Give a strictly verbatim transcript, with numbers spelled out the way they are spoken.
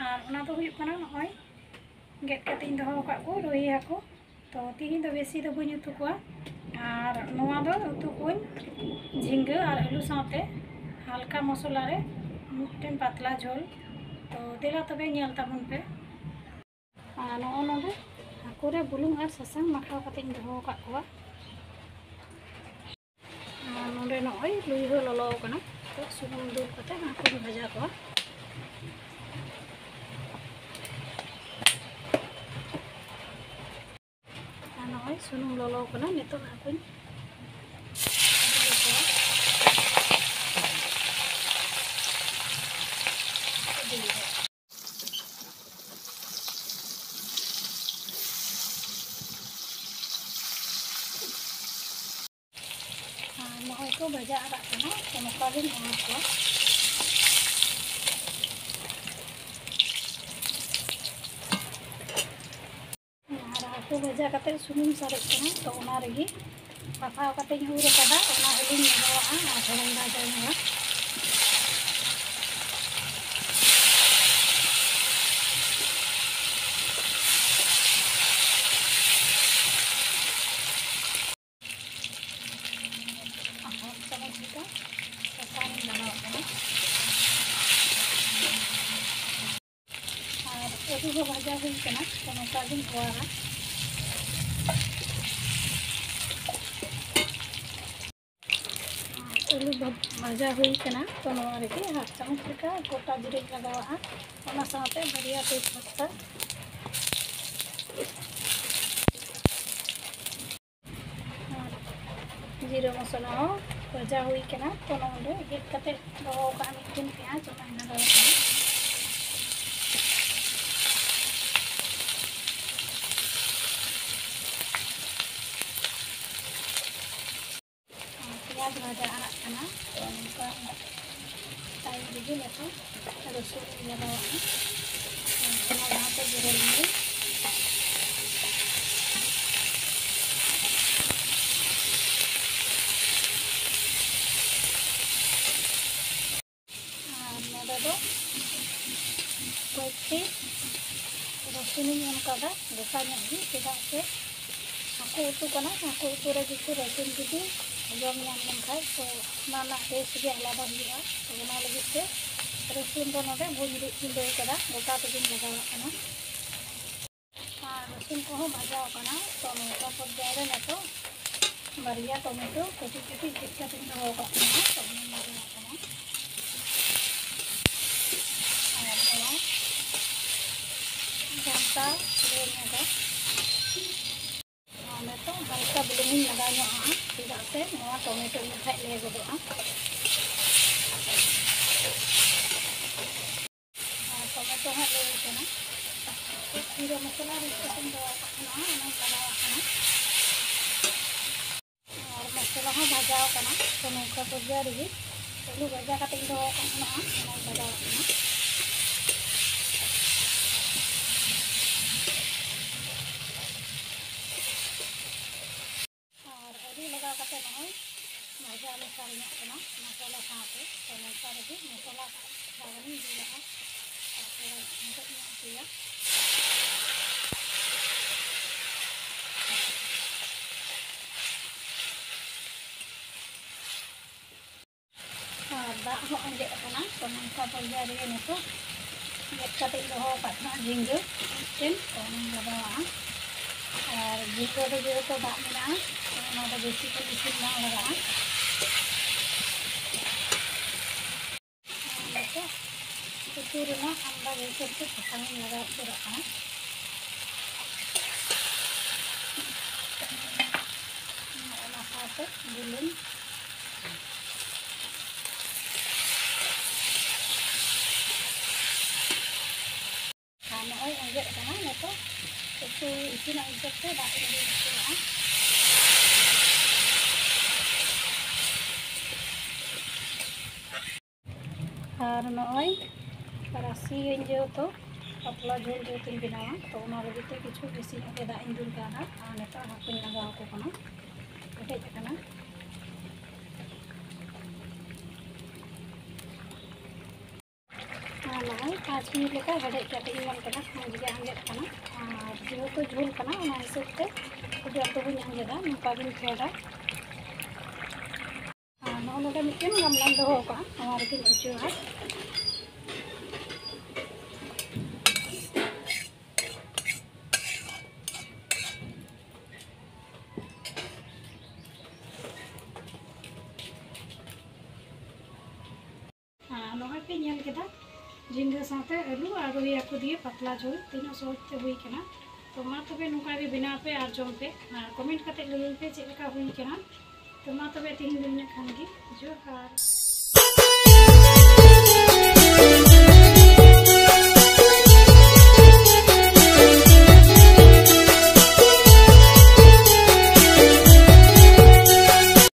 ᱟᱨ ᱚᱱᱟ ᱫᱚ ᱦᱩᱭᱩᱜ ᱠᱟᱱᱟ ᱱᱚᱜᱼᱚᱭ ᱜᱮᱫ ᱠᱟᱛᱮ ᱤᱧ ᱫᱚᱦᱚ ᱟᱠᱟᱫ ᱠᱚ ᱨᱩᱦᱤ ᱦᱟᱹᱠᱩ᱾ ᱛᱚ ᱛᱤᱦᱤᱧ ᱫᱚ ᱵᱮᱥᱤ ᱫᱚ ᱵᱟᱹᱧ ᱩᱛᱩ ᱠᱚᱣᱟ᱾ ᱟᱨ ᱱᱚᱣᱟ ᱫᱚ ᱩᱛᱩ ᱠᱚᱣᱟᱹᱧ ᱡᱷᱤᱸᱜᱟᱹ ᱟᱨ ᱟᱹᱞᱩ ᱥᱟᱶᱛᱮ ᱦᱟᱞᱠᱟ ᱢᱚᱥᱞᱟ ᱨᱮ ᱢᱤᱫᱴᱮᱱ ᱯᱟᱛᱞᱟ ᱡᱷᱳᱞ᱾ ᱛᱚ ᱫᱮᱞᱟ ᱛᱚᱵᱮ ᱧᱮᱞ ᱛᱟᱵᱚᱱ ᱯᱮ᱾ ᱟᱨ ᱱᱚᱜᱼᱚ ᱱᱚᱰᱮ ᱦᱟᱹᱠᱩ ᱨᱮ ᱵᱩᱞᱩᱝ ᱟᱨ ᱥᱟᱥᱟᱝ ᱢᱟᱠᱷᱟᱣ ᱠᱟᱛᱮ ᱤᱧ ᱫᱚᱦᱚ ᱟᱠᱟᱫ ᱠᱚᱣᱟ᱾ ᱟᱨ ᱱᱚᱰᱮ ᱱᱚᱜᱼᱚᱭ ᱞᱩᱭᱦᱟᱹ ᱞᱚᱞᱚ ᱟᱠᱟᱱᱟ, ᱛᱚ ᱥᱩᱱᱩᱢ ᱫᱩᱞ ᱠᱟᱛᱮ ᱦᱟᱹᱠᱩᱧ ᱵᱷᱟᱡᱟ ᱠᱚᱣᱟ᱾ ᱟᱨ ᱱᱚᱜᱼᱚᱭ ᱥᱩᱱᱩᱢ ᱞᱚᱞᱚ ᱟᱠᱟᱱᱟ, ᱱᱤᱛᱚᱜ ᱦᱟᱹᱠᱩᱧ ᱵᱷᱟᱡᱟ ᱠᱚᱣᱟ᱾ ᱟᱨ ᱱᱚᱜᱼᱚᱭ ᱠᱚ ᱵᱷᱟᱡᱟ ᱟᱨᱟᱜ ᱠᱟᱱᱟ, ᱛᱚ ᱱᱚᱝᱠᱟ ᱜᱤᱧ ᱮᱢᱟ ᱠᱚᱣᱟ᱾ ᱟᱨ ᱦᱟᱹᱠᱩ ᱵᱷᱟᱡᱟ ᱠᱟᱛᱮ ᱥᱩᱱᱩᱢ ᱥᱟᱨᱮᱡ ᱠᱟᱱᱟ, ᱛᱚ ᱚᱱᱟ ᱨᱮᱜᱮ ᱵᱟᱯᱷᱟᱣ ᱠᱟᱛᱮᱧ ᱩᱨ ᱟᱠᱟᱫᱟ, ᱚᱱᱟ ᱦᱚᱞᱚᱝ ᱞᱟᱜᱟᱣᱟᱜᱼᱟ ᱟᱨ ᱦᱚᱞᱚᱝ ᱵᱷᱟᱡᱟ ᱧᱚᱜᱟ᱾ ᱦᱟᱯ ᱪᱟᱢᱚᱪ ᱞᱮᱠᱟ ᱥᱟᱥᱟᱝ ᱤᱧ ᱞᱟᱜᱟᱣᱟᱜ ᱠᱟᱱᱟ᱾ ᱟᱨ ᱟᱹᱞᱩ ᱦᱚᱸ ᱵᱷᱟᱡᱟ ᱦᱩᱭ ᱠᱟᱱᱟ, ᱛᱚ ᱱᱚᱝᱠᱟ ᱜᱤᱧ ᱚᱣᱟᱨᱟ᱾ ᱟᱹᱞᱩ ᱵᱷᱟ-, ᱵᱷᱟᱡᱟ ᱦᱩᱭ ᱠᱟᱱᱟ, ᱛᱚ ᱱᱚᱣᱟ ᱨᱮᱜᱮ ᱦᱟᱯ ᱪᱟᱢᱚᱪ ᱞᱮᱠᱟ ᱜᱚᱴᱟ ᱡᱤᱨᱟᱹᱧ ᱞᱟᱜᱟᱣᱟᱜᱼᱟ, ᱚᱱᱟ ᱥᱟᱶᱛᱮ ᱵᱟᱨᱭᱟ ᱛᱮᱡᱽ ᱯᱟᱛᱟ᱾ ᱟᱨ ᱡᱤᱨᱟᱹ ᱢᱚᱥᱞᱟ ᱦᱚᱸ ᱵᱷᱟᱡᱟ ᱦᱩᱭ ᱠᱟᱱᱟ, ᱛᱚ ᱱᱚᱰᱮ ᱜᱮᱫ ᱠᱟᱛᱮ ᱫᱚᱦᱚ ᱠᱟᱜᱼᱟ ᱢᱤᱫᱴᱮᱱ ᱯᱮᱸᱭᱟᱡᱽ, ᱚᱱᱟᱧ ᱞᱟᱜᱟᱣ ᱠᱟᱜᱼᱟ᱾ ᱟᱨ ᱯᱮᱸᱭᱟᱡᱽ ᱵᱷᱟᱡᱟ ᱟᱨᱟᱜ ᱠᱟᱱᱟ, ᱛᱚ ᱱᱚᱝᱠᱟ ᱴᱟᱭᱤᱢ ᱨᱮᱜᱮ ᱱᱤᱛᱚᱜ ᱨᱚᱥᱩᱱ ᱤᱧ ᱞᱟᱜᱟᱣᱟᱜᱼᱟ᱾ ᱚᱱᱟ ᱥᱟᱶᱛᱮ ᱡᱤᱨᱟᱹ ᱢᱟᱹᱨᱤᱪ᱾ ᱟᱨ ᱱᱚᱰᱮ ᱫᱚ ᱠᱚᱭᱮᱠᱴᱤ ᱨᱟᱹᱥᱩᱱᱤᱧ ᱮᱢ ᱠᱟᱫᱟ, ᱜᱚᱴᱟ ᱧᱚᱜ ᱜᱮ, ᱪᱮᱫᱟᱜ ᱥᱮ ᱦᱟᱹᱠᱩ ᱩᱛᱩ ᱠᱟᱱᱟ᱾ ᱦᱟᱹᱠᱩ ᱩᱛᱩ ᱨᱮ ᱡᱩᱫᱤ ᱨᱟᱹᱥᱩᱱ ᱡᱩᱫᱤ ᱡᱚᱢ ᱧᱟᱢ ᱞᱮᱱᱠᱷᱟᱡ, ᱛᱚ ᱚᱱᱟ ᱨᱮᱱᱟᱜ ᱴᱮᱥᱴ ᱜᱮ ᱟᱞᱟᱫᱟ ᱦᱩᱭᱩᱜᱼᱟ᱾ ᱛᱚ ᱚᱱᱟ ᱞᱟᱹᱜᱤᱫ ᱛᱮ ᱨᱟᱹᱥᱩᱱ ᱫᱚ ᱱᱚᱰᱮ ᱵᱟᱹᱧ ᱨᱤᱫ ᱜᱩᱸᱰᱟᱹ ᱠᱟᱫᱟ, ᱜᱚᱴᱟ ᱛᱮᱜᱮᱧ ᱞᱟᱜᱟᱣᱟᱜ ᱠᱟᱱᱟ᱾ ᱟᱨ ᱨᱟᱹᱥᱩᱱ ᱠᱚᱦᱚᱸ ᱵᱷᱟᱡᱟᱣ ᱠᱟᱱᱟ, ᱛᱚ ᱱᱚᱝᱠᱟ ᱯᱚᱨᱡᱟᱭ ᱨᱮ ᱱᱤᱛᱚᱜ ᱵᱟᱨᱭᱟ ᱴᱚᱢᱮᱴᱳ ᱠᱟᱹᱴᱤᱡ ᱠᱟᱹᱴᱤᱡ ᱜᱮᱫ ᱠᱟᱛᱮᱧ ᱫᱚᱦᱚ ᱠᱟᱜ ᱠᱟᱱᱟ, ᱛᱚ ᱚᱱᱟᱧ ᱞᱟᱜᱟᱣᱟᱜ ᱠᱟᱱᱟ᱾ ᱟᱨ ᱱᱚᱣᱟ ᱜᱷᱟᱱᱴᱟ ᱞᱮ ᱧᱚᱜᱟ᱾ ᱟᱨ ᱱᱤᱛᱚᱜ ᱦᱟᱞᱠᱟ ᱵᱩᱞᱩᱝ ᱤᱧ ᱞᱟᱜᱟᱣ ᱧᱚᱜᱼᱟ, ᱪᱮᱫᱟᱜ ᱥᱮ ᱱᱚᱣᱟ ᱴᱚᱢᱮᱴᱳ ᱤᱧ ᱠᱷᱟᱡ ᱞᱮ ᱜᱚᱫᱚᱜᱼᱟ᱾ ᱟᱨ ᱴᱚᱢᱮᱴᱳ ᱦᱚᱸ ᱞᱟᱹᱭ ᱠᱟᱱᱟ᱾ ᱡᱤᱨᱟᱹ ᱢᱚᱥᱞᱟ ᱨᱤᱫ ᱠᱟᱛᱮᱧ ᱫᱚᱦᱚ ᱠᱟᱜ ᱠᱟᱱᱟ, ᱚᱱᱟᱧ ᱞᱟᱜᱟᱣᱟᱜ ᱠᱟᱱᱟ᱾ ᱟᱨ ᱢᱚᱥᱞᱟ ᱦᱚᱸ ᱵᱷᱟᱡᱟᱣ ᱠᱟᱱᱟ, ᱛᱚ ᱱᱚᱝᱠᱟ ᱯᱚᱨᱡᱟᱭ ᱨᱮᱜᱮ ᱟᱹᱞᱩ ᱵᱷᱟᱡᱟ ᱠᱟᱛᱮᱧ ᱫᱚᱦᱚ ᱠᱟᱜ ᱠᱟᱱᱟ, ᱚᱱᱟᱧ ᱞᱟᱜᱟᱣᱟᱜ ᱠᱟᱱᱟ᱾ ᱟᱨ ᱟᱹᱞᱩ ᱞᱟᱜᱟᱣ ᱠᱟᱛᱮ ᱱᱚᱜᱼᱚᱭ ᱵᱷᱟᱡᱟ ᱢᱮᱥᱟ ᱧᱚᱜ ᱠᱟᱱᱟ ᱢᱚᱥᱞᱟ ᱥᱟᱶᱛᱮ᱾ ᱛᱚ ᱱᱚᱝᱠᱟ ᱨᱮᱜᱮ ᱢᱚᱥᱞᱟ ᱥᱟᱵᱚᱱᱤᱧ ᱫᱩᱞᱟᱜᱼᱟ᱾ ᱛᱟᱨᱯᱚᱨᱮ ᱦᱮᱰᱮᱡ ᱧᱚᱜ ᱦᱚᱪᱚᱭᱟ᱾ ᱟᱨ ᱫᱟᱜ ᱦᱚᱸ ᱟᱸᱡᱮᱫ ᱟᱠᱟᱱᱟ᱾ ᱛᱚ ᱱᱚᱝᱠᱟ ᱯᱚᱨᱡᱟᱭ ᱨᱮᱜᱮ ᱱᱤᱛᱚᱜ ᱜᱮᱫ ᱠᱟᱛᱮ ᱫᱚᱦᱚ ᱟᱠᱟᱫ ᱛᱟᱦᱮᱸᱱᱟ ᱡᱷᱤᱸᱜᱟᱹ ᱢᱤᱫᱴᱮᱱ, ᱛᱚ ᱚᱱᱟᱧ ᱞᱟᱜᱟᱣᱟᱜᱼᱟ᱾ ᱟᱨ ᱡᱷᱤᱸᱜᱟᱹ ᱫᱚ ᱡᱮᱦᱮᱛᱩ ᱫᱟᱜ ᱢᱮᱱᱟᱜᱼᱟ, ᱛᱚ ᱚᱱᱟ ᱫᱚ ᱵᱮᱥᱤ ᱠᱷᱚᱱ ᱤᱥᱤᱱ ᱵᱟᱝ ᱞᱟᱜᱟᱜᱼᱟ᱾ ᱟᱨ ᱱᱤᱛᱚᱜ ᱩᱛᱩ ᱨᱮᱱᱟᱜ ᱟᱢᱫᱟ ᱜᱮ ᱠᱤᱪᱷᱩ ᱥᱟᱥᱟᱝ ᱤᱧ ᱞᱟᱜᱟᱣ ᱩᱛᱟᱹᱨᱟᱜ ᱠᱟᱱᱟ᱾ ᱚᱱᱟ ᱥᱟᱶᱛᱮ ᱵᱩᱞᱩᱝ᱾ ᱟᱨ ᱱᱚᱜᱼᱚᱭ ᱟᱸᱡᱮᱫ ᱠᱟᱱᱟ ᱱᱤᱛᱚᱜ, ᱩᱛᱩ ᱤᱥᱤᱱᱚᱜ ᱦᱤᱥᱟᱹᱵ ᱛᱮ ᱫᱟᱜ ᱤᱧ ᱫᱩᱞ ᱩᱛᱟᱹᱨᱟᱜᱼᱟ᱾ ᱟᱨ ᱱᱚᱜᱼᱚᱭ ᱨᱟᱥᱮᱭᱟᱹᱧ ᱡᱮᱦᱮᱛᱩ ᱯᱟᱛᱞᱟ ᱡᱷᱳᱞ ᱡᱮᱦᱮᱛᱩᱧ ᱵᱮᱱᱟᱣᱟ, ᱛᱚ ᱚᱱᱟ ᱞᱟᱹᱜᱤᱫ ᱛᱮ ᱠᱤᱪᱷᱩ ᱵᱮᱥᱤ ᱧᱚᱜ ᱜᱮ ᱫᱟᱜ ᱤᱧ ᱫᱩᱞ ᱠᱟᱣᱫᱟ᱾ ᱟᱨ ᱱᱤᱛᱚᱜ ᱦᱟᱹᱠᱩᱧ ᱞᱟᱜᱟᱣ ᱟᱠᱚ ᱠᱟᱱᱟ, ᱠᱮᱴᱮᱡ ᱟᱠᱟᱱᱟ᱾ ᱟᱨ ᱱᱚᱜᱼᱚᱭ ᱯᱟᱸᱪ ᱢᱤᱱᱤᱴ ᱞᱮᱠᱟ ᱦᱮᱰᱮᱡ ᱠᱟᱛᱮ ᱤᱧ ᱧᱮᱞ ᱠᱮᱫᱟ, ᱢᱚᱡᱽ ᱜᱮ ᱟᱸᱡᱮᱫ ᱠᱟᱱᱟ᱾ ᱟᱨ ᱡᱮᱦᱮᱛᱩ ᱡᱷᱳᱞ ᱠᱟᱱᱟ, ᱚᱱᱟ ᱦᱤᱥᱟᱹᱵ ᱛᱮ ᱠᱷᱩᱵ ᱡᱳᱨ ᱫᱚ ᱵᱟᱹᱧ ᱟᱸᱡᱮᱫᱟ, ᱱᱚᱝᱠᱟ ᱜᱤᱧ ᱯᱷᱮᱰᱟ᱾ ᱟᱨ ᱱᱚᱜᱼᱚ ᱱᱚᱰᱮ ᱢᱤᱫᱴᱮᱱ ᱜᱟᱢᱞᱟᱧ ᱫᱚᱦᱚ ᱠᱟᱜᱼᱟ, ᱱᱚᱣᱟ ᱨᱮᱜᱮᱧ ᱚᱪᱚᱜᱟ᱾ ᱟᱨ ᱱᱚᱜᱼᱚᱭ ᱯᱮ ᱧᱮᱞ ᱠᱮᱫᱟ, ᱡᱷᱤᱸᱜᱟᱹ ᱥᱟᱶᱛᱮ ᱟᱹᱞᱩ ᱟᱨ ᱨᱩᱭ ᱦᱟᱹᱠᱩ ᱫᱤᱭᱮ ᱯᱟᱛᱞᱟ ᱡᱷᱳᱞ ᱛᱤᱱᱟᱹᱜ ᱥᱚᱦᱚᱡ ᱛᱮ ᱦᱩᱭ ᱠᱟᱱᱟ᱾ ᱛᱚ ᱢᱟ ᱛᱚᱵᱮ ᱱᱚᱝᱠᱟ ᱜᱮ ᱵᱮᱱᱟᱣ ᱯᱮ ᱟᱨ ᱡᱚᱢ ᱯᱮ, ᱟᱨ ᱠᱚᱢᱮᱱᱴ ᱠᱟᱛᱮ ᱞᱟᱹᱭ ᱯᱮ ᱪᱮᱫ ᱞᱮᱠᱟ ᱦᱩᱭ ᱠᱟᱱᱟ᱾ ᱛᱚ ᱢᱟ ᱛᱚᱵᱮ ᱛᱮᱦᱮᱧ ᱫᱚ ᱤᱱᱟᱹᱜ ᱠᱷᱟᱱ ᱜᱮ, ᱡᱚᱦᱟᱨ᱾